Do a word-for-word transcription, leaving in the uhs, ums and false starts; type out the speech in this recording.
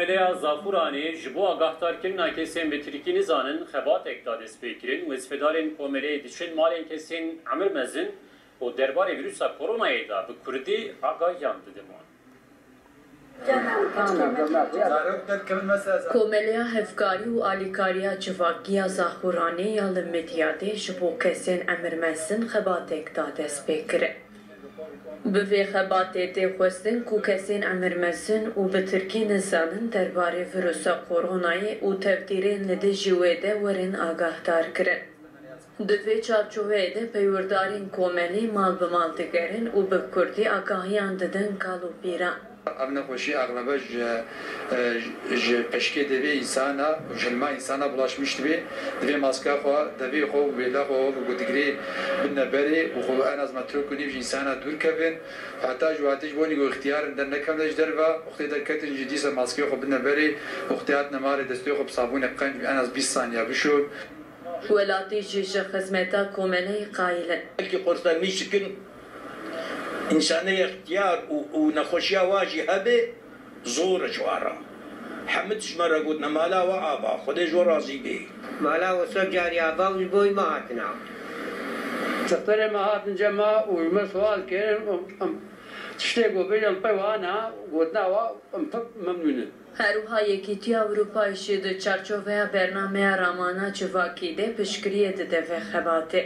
Rêya Zaxûranê ji bo agahdarkirina kesên bi tirkî nizanin xebatek da destpêkirin. Wezîfedarên komeleyê diçin malên kesên emir mezin û derbarê vîrusa koronayê de bi kurdî agahiyan didin wan. Komeleya Hevkarî û Alîkariya Civakî ya Zaxûranê ya li Midyadê ji bo kesên emir mezin xebatek da destpêkirin. Bi vê xebatê tê xwestin ku kesên emir mezin û bi tirkî nizanin derbarê vîrusa koronayê û tevdîrên li dijî wê de werin agahdar kirin. Di vê çarçoveyê de peywirdarên komelê mal bi mal digerin û bi kurdî agahiyan didin kal û pîran. Ev nexweşî exlebe ji, e, ji peşkê devê însana û ji hilma însana bulaşmiş dibe. Divê maske xwe, devê xwe û wêla xwe û ku digirê bidine berê û xwe en az metrok û nîv ji însana dûr kevin. Heta ji wextê ji bo nîgo îxtiyar in dernekevin ji derve, wextê derketin jî dîsa maskeyê xwe bidine berê û wextê hatine malê destê xwe bi sabûnê qenc en az bîst saniya bişon. Welatî jî ji xizmeta komeleyê qayîl in. Belkî qorsa nîşikin, însanê yextiyar û, û nexweşiya wa jî hebe, zor e ji wa re. Hemî tişt me re got, ne mala we ava, Xwedê ji we razî bê. Mala we sed carî ava û ji bo me hatina. Dixterê me hatin cem me û ji me sual kirin, em, em, tiştê ku bêjin pê wana, gotina wa, em pir memnûn in. Her wiha Yekîtiya Ewropayê jî di çarçoveya bernameya Ramana Civakî de piştgiriyê dide vê xebatê.